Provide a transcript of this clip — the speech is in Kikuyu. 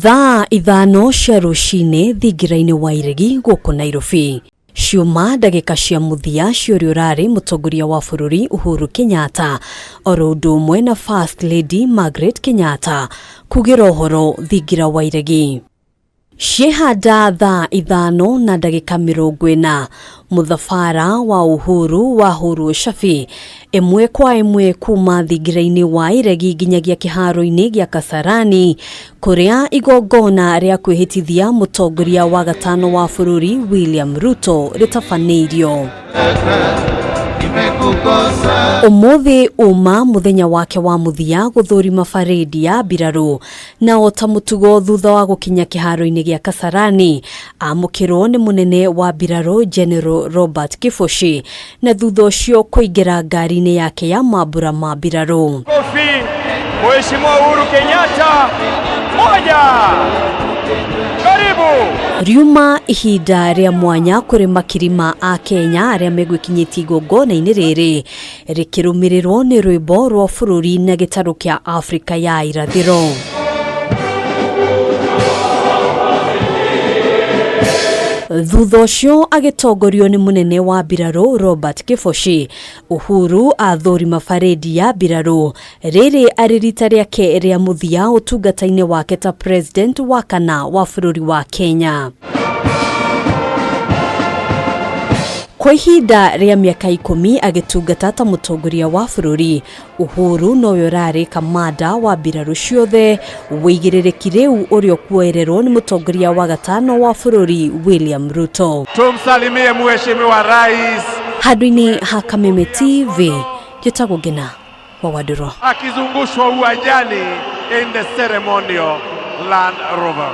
Thaa 5 cia rũcinĩ thingira-inĩ wa Iregi gũkũ Nairobi. Ciuma ndagĩka cia mũthia cia ũrĩa ũrarĩ mũtongoria wa bũrũri Uhuru Kenyatta oro ũndũ ũmwe na First Lady Margaret Kenyatta kugĩra ũhoro thingira wa Iregi. Ciehanda thaa 5 na ndagĩka 40 mũthabara wa Uhuru wahũrwo cabi ĩmwe kwa ĩmwe kuma thingira-inĩ wa Iregi nginyagia kĩharo-inĩ gĩa Kasarani kũrĩa igongona rĩa kwĩhĩtithia mũtongoria wa gatano wa bũrũri William Ruto rĩtabanĩirio. Ũmũthĩ uma mũthenya wake wa mũthia gũthũrima barĩndi ya mbirarũ na o ta mũtugo thutha wa gũkinya kĩharo-inĩ gĩa Kasarani amũkĩrwo nĩ mũnene wa mbirarũ General Robert Kibochi na thutha ũcio kũingĩra ngari-inĩ yake ya mambũra ma mbirarũ. Kofi, Mheshimiwa Uhuru Kenyatta, moja. Karibu. Riuma ihinda rĩa mwanya kũrĩ makiri ma Akenya arĩa megwĩkinyĩtie igongona-inĩ rĩrĩ rĩkĩrũmĩrĩrwo nĩ rwĩmbo rwa bũrũri na gĩtarũ kĩa Afrika ya irathĩro. Thutha ũcio agĩtongorio nĩ mũnene wa mbirarũ Robert Kibochi, Uhuru athũrima barĩndi ya mbirarũ rĩrĩ arĩ rita rĩake rĩa mũthia ũtungata-inĩ wake ta president wa kana wa bũrũri wa Kenya. Kwa ihinda rĩa mĩaka 10 agĩtungata ta mũtongoria wa bũrũri, Uhuru nowe ũrarĩ kamanda wa mbirarũ ciothe, wĩigĩrĩrĩki rĩu ũrĩa ũkuoererwo nĩ mũtongoria wa gatano wa bũrũri William Ruto. Tumsalimie Mheshimiwa Rais Handũ-inĩ ha Kameme TV, njĩtagwo Ngina wa Wandũrũ. akizungushwa uwanjani in the ceremonial Land Rover.